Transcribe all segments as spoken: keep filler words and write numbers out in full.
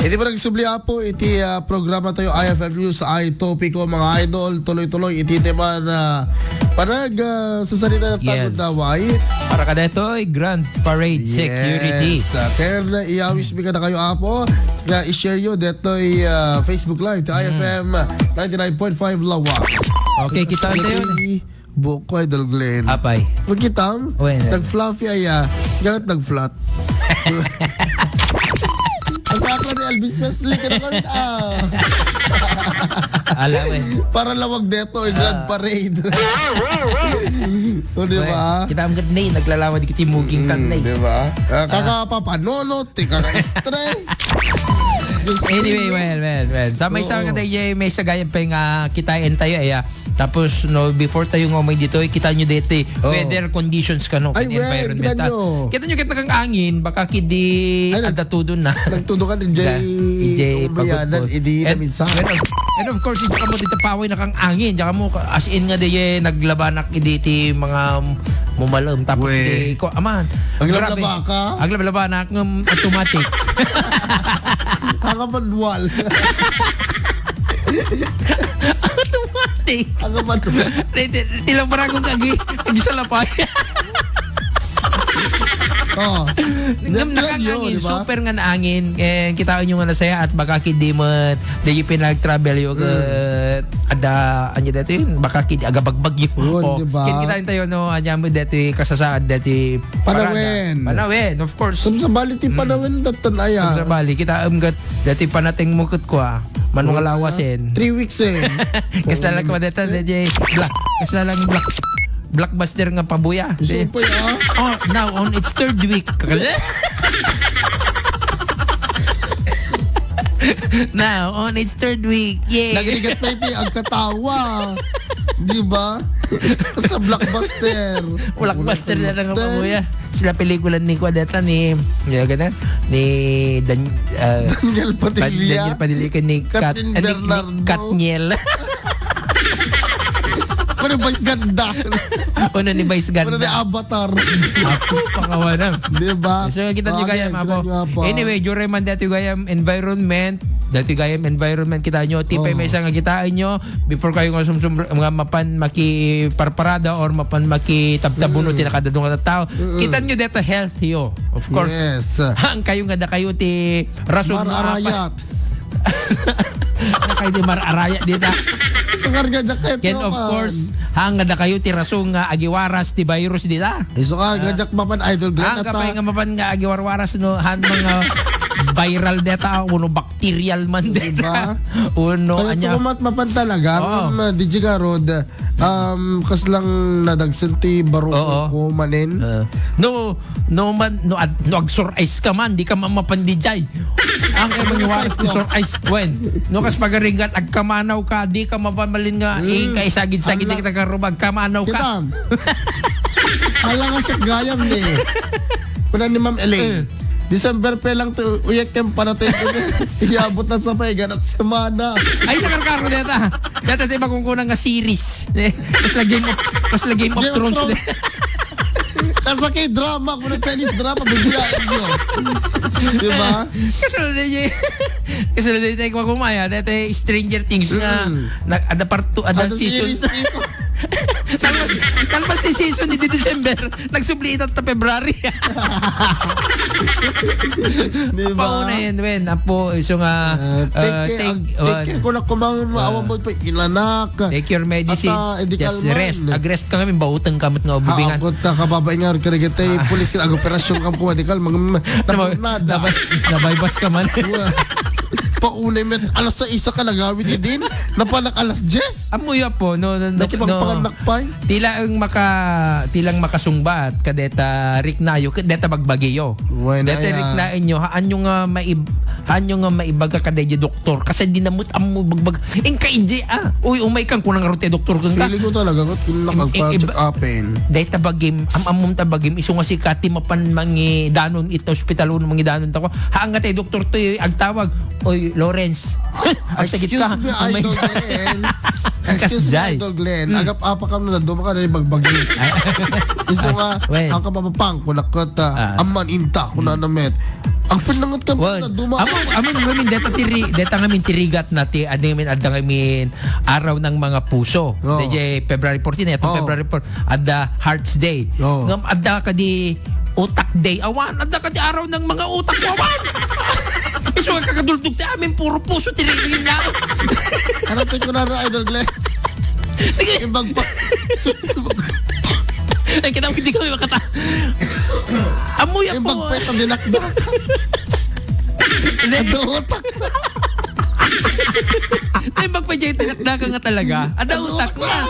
Iti panagsubli, Apo, iti, ah, programa tayo, I F M News, ay topiko, mga idol. Tuloy-tuloy iti tema na panag, ah, sasarita na tayo. Yes. Daway. Para ka detoy, Grand Parade Security. Yes. Ah, ken iyawis mi kadakayo, Apo, nga i-share yo detoy, ah, Facebook Live ti I F M ninety-nine point five Lawa. Okay, kita tayo. Buko, Idol Glenn. Apay. Magkitam? Wen. Nag-fluffy aya. Ganit nag-flat. Ang sakla ni Elvis Presley, kaya naman, ah. Ala, wen. Para lawag deto, yung Grand Parade. O, di ba? Wen. Kita ang ganda eh, naglalawa di kita yung muging kan na eh. Di ba? Ah, kakapapanonot, eh, kaka-stress. Anyway, well, well, well. Sa may Oo. Sa nga tayo, may sagayan pa yung, ah, kitain tayo, eh, ah. Tapos, no, before tayo nga umay dito, eh, kita nyo dito, eh, Oo. Weather conditions ka, no, Ay, kan well, environment, kita ah. Nyo. Kita nyo, kita kang angin, baka kidi Ay, nag-, adda tudon na. Nagtudo ka ni Jay Da-, ni Jay Umbrianan, Pagutpot. Idi na And, minsan. And of, and of course, hindi ka mo dito paway na kang angin, tsaka mo, as in nga, di, eh, naglabanak, idi, ti mga mumalem, tapos, Weh. Di, ko, aman, Ang grabe. Lablaba ka? Ang lablaba na, ng automatic. Ang manual. Automatic. Ang manual. Di, di, di lang parang kung agi, agi sa lapay. Oh. Ngam Yan, yan, nakangangin, di ba? Super nga naangin. Eh, kitaan nyo nga nasaya at baka kidi mo, di yung pinag-travel yung, Mm. eh, ada, ano dito yun? Baka kidi agabagbag yun. Yun, Oh, di ba? Kin-, kitain tayo, no? Anya mo dito yung kasasaad, dito yung Panawen. Parada. Panawen, of course. Sumsabali ti Mm. Panawen, datan aya. Sumsabali, kita, um, gat-, dito yung panating mo kut ko, ah. Manong Oo, alawas, ah. Eh. Three weeks, eh. Kas lalang ko dito, dito, black. Kas lalang black. Blockbuster nga pabuya. Isumpay, ah. Oh, now on its third week. Now on its third week. Yay. Nagrigat pa iti agkatawa. Di ba? Sa blockbuster. Blockbuster na lang ang Blockbuster. Pabuya. Sila pelikula ni Kuadeta ni, ni, ni Dan-, ah, Daniel Padilla. Daniel Padilla ken ni Kat-, Catherine ah, ni, ni Bernardo. Katniel. Ano, Vice Ganda? Ano ni Vice Ganda? Ano ni Avatar? Apo, pangawanan. Di ba? So, kita nyo Bagay, kaya, kita Apo. Nyo, Apo. Anyway, during man dati gayam environment, dati gayam environment, kita nyo, tipay Oo. May isa nga kitaan nyo, before kayo nga sumsum, nga mapan makiparparada or mapan makitabtabuno Mm. Ti nakadadong nga tao. Mm. Kita nyo deta health yo, of course. Yes. Hang kayo nga da kayo ti rason nga Mararayat. Nakay di mararaya dita. Sukar nga jacket Ken, of naman. Course, hang nga da kayo ti rason nga agiwaras ti virus dita. Isu ka nga Ah. Jack mapan Idol Glenn, Ang ata. Kapay nga mapan nga agiwarwaras no, han mga viral deta, uno bacterial man Di deta. Ba? Uno, Kaya anya. Kumat mapan talaga, Oo. Ma'am, ah, D J Garod, um, kas lang nadagsen ti baro Oo. Ko manen. Ah. No, no man, no, ad-, no, agsur ice ka man, di ka mamapan di jay. Ang kay Ano mangiwaras ti cyclops? Sur ice, wen. No, kas pagaringat, agkamanaw ka, di ka mapamalin nga, Mm. eh, kay sagid-sagid Ang di la- kita karubag, kamanaw ka. Kita. Hala nga siya gayam ni. Kuna ni Ma'am Elaine. Eh. December pa lang to, uyak yung panatay ko. Iyabot na sa pay, ganat semana. Ay, nakarkaro deta. Deta, di ba kung kunang nga series? Eh, mas la Game of, mas la Game of Game of Thrones. Thrones. Nasa kay drama, kung Chinese drama, bigla yun. Di ba? Kasi na din yun. Kasi na din tayo kumaya, dati Stranger Things nga, Mm. na, ada part two, ada Ada season. Series, season. Talpas, talpas ni season ni December, nagsubli ita ta February. Di ba? Pauna yan, wen. Apo, iso nga, Ah, take uh, care, take, ag-, take uh, care ko na kumang uh, maawa mo pa ilanak. Take your medicines. At, ah, hindi Just kalman. Rest. Ag-rest ka ngamin, bautang kamot nga ububingan. Ako ta kababae nga, kaya kita, Ah. Pulis ka, ag-operasyon ka po, di kalman, Nabay-, napurnada. Nabay-, nabaybas ka man. Paunay met, alas sais ka nagawid idin, napanak alas diyes. Amuyo po, no, no, no, Nakipagpanganak no. Pay? Tila ang maka-, tilang makasungbat, kadeta riknayo, kadeta bagbagiyo. Wen, deta aya. Riknain nyo, haan nyo nga maib-, haan nyo nga maibaga ka daydi doktor. Kasi di namut ammo bagbag. Ing ka ije, ah. Uy, umay kang kunang rute doktor kang ka. Feeling ko talaga, kot kung Im-, im-, nakagpa-check upin. Deta bagim, am-, amum ta bagim, iso nga si Kati mapan mangidanon ita ospital, uno mangidanon ta ko. Haan nga tay doktor to, eh, agtawag. Oy, Lawrence. Agsakit ka. Excuse me, Umay Idol ka. Glenn. Excuse me, Idol Glenn. Hmm. Agap-apakam no dadduma ka, dali bagbagi. Ay. Isu nga, ay, well, ang kamapapang, kuna ket, ah, ah, amman inta, kuna na met. Ang pinangot ka, well, dadduma ka. Amo, amo ngamin, deta ti ri-, deta ngamin ti rigat na ti, adi ngamin, adda ngamin araw ng mga puso. Oo. Di jay February fourteen, etong, oo, February four, adda Hearts Day. Oo. Ngam, adda kadi Utak Day. Awan, adda kadi araw ng mga utak. Awan! Isu nga kakaduldog ti amin, puro puso ti ririna. Ano ti kunana, Idol Glenn? Sige. Imbag pa. Ay, kita mo, hindi kami makata-, amoy ako. Imbag pa itong dinakdak. Hindi. Adda utak. Ay, magpa-J T na ka nga talaga. Adda utak na.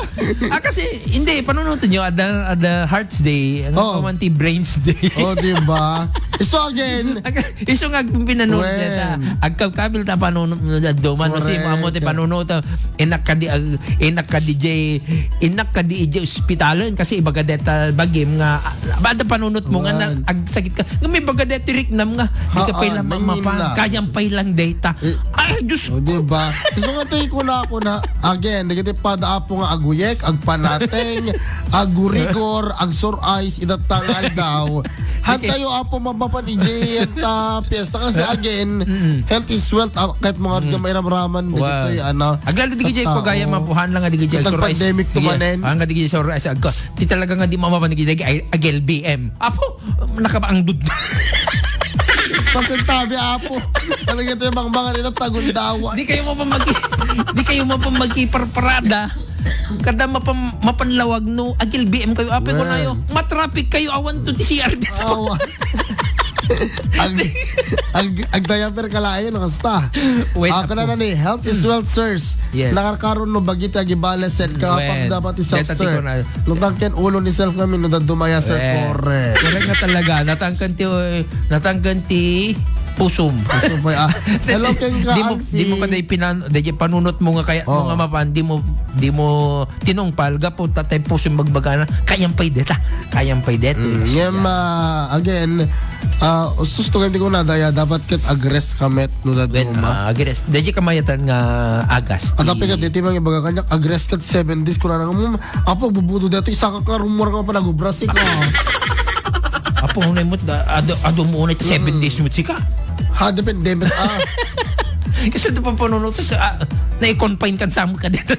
Ah, kasi, hindi, panunutan nyo, adda, adda Hearts Day, ang, oh, pamanti Brains Day. Oh, di ba? So again, ag-, isu nga pinanunot niya ta. When? Agkabkabil ta panunot no, adda man, no, si, correct, amo ti panunot, ah, inak kadi, ag-, inak kadi jay, inak kadi ijay ospitalen kasi ibaga deta bagim nga, ah, adda panunot mo nga na, wan, agsakit ka. Nga may baga deti riknam nga, di ka, haan, pay lang mamapan. Nangina. Kayam pay lang deta. Eh, ay, Diyos ko. O, di ba? Isu nga tayo kuna, kuna, again, dagiti pada, Apo, nga aguyek, agpanateng, agurigor, agsurais, idatta nga aldaw. Hantayo, Apo, mamapan ijay ta fiesta kasi, again, mm-mm, health is wealth, ah, kahit mga, mm, mairamraman, wow, dagitoy, ano, aglalo di ka jay tattao. Kagaya mapuhan lang nga di ka jay surais. Pandemic to manen. Ah, nga di ka jay surais, agka. Ti talaga nga di mamapan, di ka jay ag-, ag-L B M. Apo, nakabaangdod. Pasintabi, Apo. Talaga ito yung bangbangan ito, tagundawa. Di kayo mapamagi-, di kayo mapamagiparparada. Kada mapam-, mapanlawag no, ag-L B M kayo. Apo, ko na yun. Matraffic kayo, awan to ti C R dito. Awan. Ag-, ag-, agdayaper ka layo, nakasta. Wait, ah, Apo. Kana na ni, health is wealth, sirs. Yes. Nakarkaron no, bagiti agibales, sir. Mm, kapag dapat i-self, sir. Natangken ulo ni self ngamin no dadduma ya, sir. Correct. Correct nga talaga. Natangken ti, natangken ti pusom. Pusom pa, ah. Hello, Ken ka, di mo, Alfie. Di mo pa day pinan-, day panunot mo nga kaya mo nga mapan, di mo, di mo tinungpal, gapu ta tay pusom bagbagana, kayam pay deta. Kayam pay deta. Mm, ngem, ah, again, ah, sus, to, di ko na daya, dapat ket ag-rest ka met no dadduma. Ah, ag-rest. Day kamayatan nga agas. Adda pay ket deti mangibaga kaniak, ag-rest ket seven days, kuna nga, "Mm, Apo, bubudo detoy saka ka rumor nga panagubra sika." Apo, unay mo, da-, adu-, adu mo unay ti seven days mo sika. Ha, depende met, ah. Kasi ito pa panunutan ka, ah, nai-confine ka sa mo ka dito.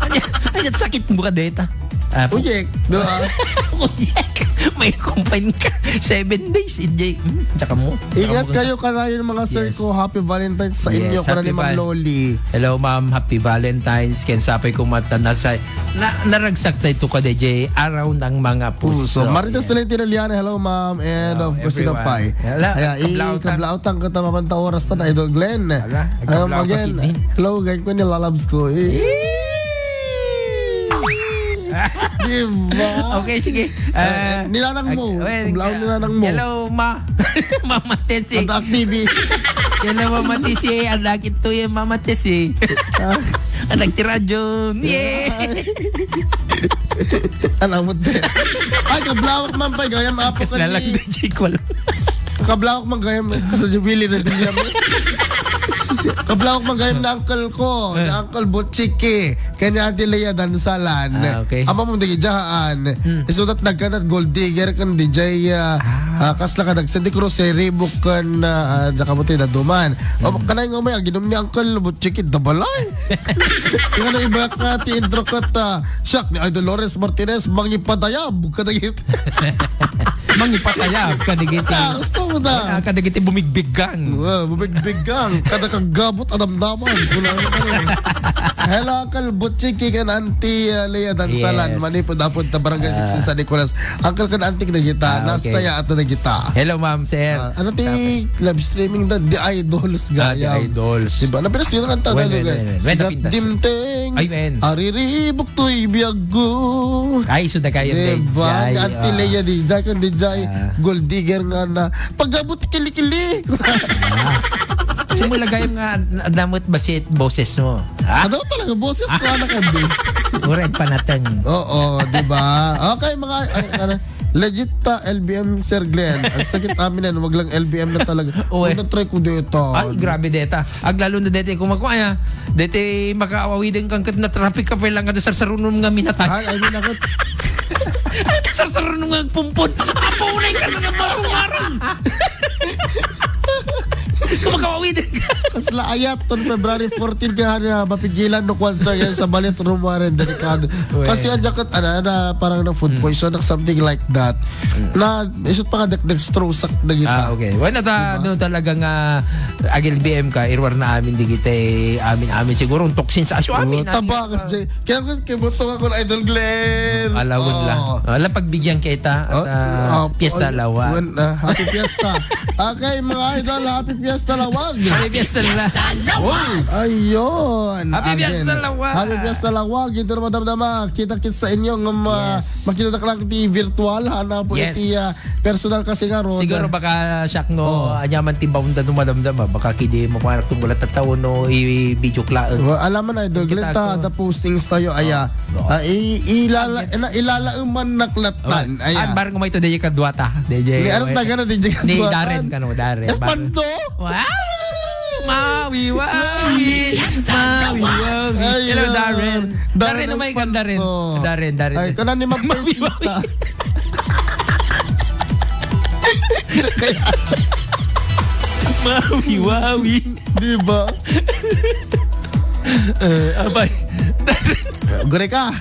Anya, anya sakit mo ka dito. Ah, pu- Uyek, di ba? Uyek. May confine ka. Seven days, ijay. Hmm, tsaka mo. Ingat kayo kanayon, mga sir ko. Happy Valentine's sa inyo, yes, kana ni Ma'am Loli. Hello, ma'am. Happy Valentine's. Ken sapay ko mata nasa, na, naragsak tayo to ka D J. Araw ng mga puso. Puso. Marites Tolentino Liana, hello, ma'am. And of course, everyone. Sinapay. Hello, ayan, kablaotan. Kablaotan ka tama man ta oras na, Idol Glenn. Ala, um, kablaotan again, hello, gay ko ni lalabs ko. Eh. Di ba? Okay, sige. Eh, ah, ni nanang mo. Well, kablaotan ni nanang mo. Hello, ma. Mama Tessie. Anak T V. Hello, Mama Tessie. Anak ito yung Mama Tessie. Ah. Anak ti radyo. Yeah. Anak mo din. Ay, kablawak man pa, gayam apo. Kas na lang, kani D J ko lang. Kablawak man gayam, kasi Jubilee na din yan. Kablawak man gayam na uncle ko, na Uncle Butchiki. Kanya Ate Lea Dansalan. Ah, okay. Ama mo dagi jahaan. Hmm. Isudat nagkanat gold digger kan D J, ah, ah, kasla ka nagsendi cross, eh, ribok kan, ah, ah, nakabuti na duman. O, hmm, kanay nga may aginum ni Uncle Butchiki, dabalay. Yung ano, iba ka ti intro kat, ah, siak ni Idol Lawrence Martinez, mangipadayab kadagit. Mangipatayab kadagiti. Ah, gusto mo na. Ah, kadagiti bumigbigang. Ah, bumigbigang. Kada kagabot, adamdaman. Hello, Uncle Butchiki kan Auntie, ah, Lea Dansalan. Yes. Manipud-apud ta Barangay sixteen San Nicolas. Uncle kan Auntie na kita. Ah, okay. Nasaya at na kita. Hello, ma'am, sir. Ah, ano ti live streaming da? The Idols, ah, The Idols. Diba? Napinas yun ang kanta. Well, well, well, well. Si Gat Dimteng. Ay, men. Ariribok to'y biag ko. Ay, so da kayo, diba? Ni Auntie Lea, D J, kan D J, ah, gold digger nga na. Pagabot kili-kili. Ah. Simula gayam nga, na-, namut ba si boses mo? Ah? Ano talaga? Boses ko, anak, hindi. Uray panateng. Oo, diba? Okay, mga, ay, ano, Legit ta, L B M, Sir Glenn. Ang sakit amin yan, wag lang L B M na talaga. Uy. Uy, na-try ko dito. Ay, grabe deta. Aglalo na deta, kung magkuha, deta makaawidin kang kat na traffic ka pa lang, kada sarsarunom nga minatay. Ay, ay, minakot. Ay, sarsarunom nga pumpon. Apo, unay ka na nga marungarang. Kung makaawidin ka. Kasla ayat ton February fourteen ka na mapigilan no kwan sa, sa balit rumaren delikado. Uy. Kasi anya kat, ano, na parang na food Hmm. poison, na something like that. Hmm. Na, isut pa nga dek-, dextrose, dagita. Ah, okay. Well, nata-, Diba? no, talaga nga, ag-L B M ka, irwar na amin, digitay, amin, amin, siguro, ang toxins, aso Oo, amin, amin, tabak, ah. Jay. Kaya ko, kaya mo to ako, Idol Glenn. Alawon la. Oo. Ala, pagbigyan kita, at, Oh, ah, oh, piyesta oh, lawa. wan-, ah, happy fiesta. Okay, mga idol, happy fiesta lawag. Happy fiesta la. Ayun. Happy Again. fiesta lawag. Happy fiesta lawag. Ito na madamdama. Kita-kits sa inyo nga ma-, Yes. makita na lang ti virtual. Hana po Yes. iti, ah, personal kasi nga, Rod. Siguro baka siak no, Oh. anyaman ti baunda no madamdama. Baka kidi mo pa tunggulat at tao no, i-video cla-, Well, alaman, Idol Glenn, Kita ta, ko. the postings tayo, aya. Oh. Ah, i-, ilala-, na, ilalaeman naklattan. Oh. Aya. Ah, barang mo ito, D J Kadwata. D J, Ni, anong taga na, D J Ni Kadwata? Darren, kano, Darren. Espanto? Wow! Mawi, wawi. Mawi, wawi. Ayun. Hello, Darren. Darren, Darren, umay ka, Darren. Espanto. Darren, Darren. Ay, kana ni Ma'am Mawi, Persita. wawi. Kaya Mawi, wawi. Di ba? Eh, abay. Gure ka.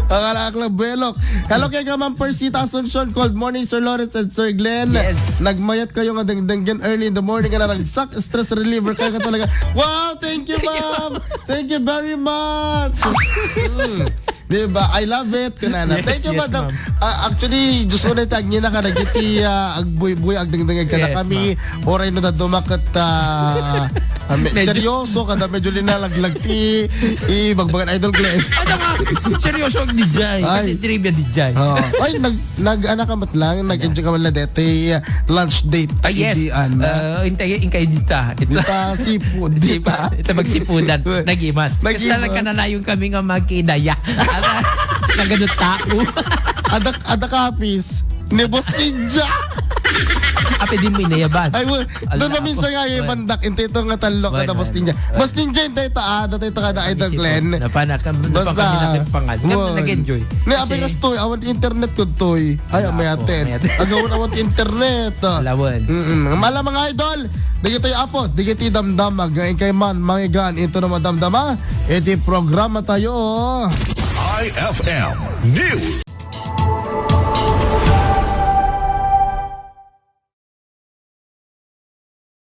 Ang anak lang, Belok. Hello kay Ma'am Persita Asuncion. Good morning, Sir Lawrence and Sir Glenn. Yes. Nagmayat kayo nga dengdenggen early in the morning nga naragsak. Stress reliever kayo ka talaga. Wow, thank you, Thank you, ma'am. Thank you very much. Mm. Di ba? I love it. Kunana. Yes, Thank you, yes, madam. ma'am. Ah, actually, Diyos ko na itag niya na ka nagiti, ah, agbuybuy, agdengdengag ka na Yes, kami. ma'am. Oray no dadumaket, ah, ah, me-, Medyo seryoso, kada medyo linalaglag ti, i, bagbagan Idol Glenn. Ano nga? Seryoso ang D J. Kasi Ay. trivia D J. Oo. Ay, nag-, nag-, ano ka mat lang, nag-enjoy ka man lang deti, ah, lunch date. Ah, yes. Idian na. Ah, intay, ingkay dita. Ito. Dita, seafood. Dita. Ito, magsipudan. Nagimas. Nagimas. Basta lang kananayon kami nga magkidaya. Ala, nagano tao. Adak, adak apis. Ni Boss Ninja. Ape, di mo inayaban. Ay, well, Ala, doon na minsan ako. nga, Well. ibandak, intay ito nga talok Well, na Boss well, Ninja. well. Boss Ninja, intay ito, ah, dati ito ka na Idol Glenn. Napanak, Basta, napanak, napanak, pangal. Kami well. nag-enjoy. Ni, Kasi ape, kas toy, awan internet ko, toy. Ay, Wala may ako, atin. may atin. Agawan, awan internet, ah. Lawan. Mm-mm. Mala, mga idol, dagitoy apo, dagiti damdama, aging kay man, mangigan, ito na madamdama, iti programa tayo. I F M News.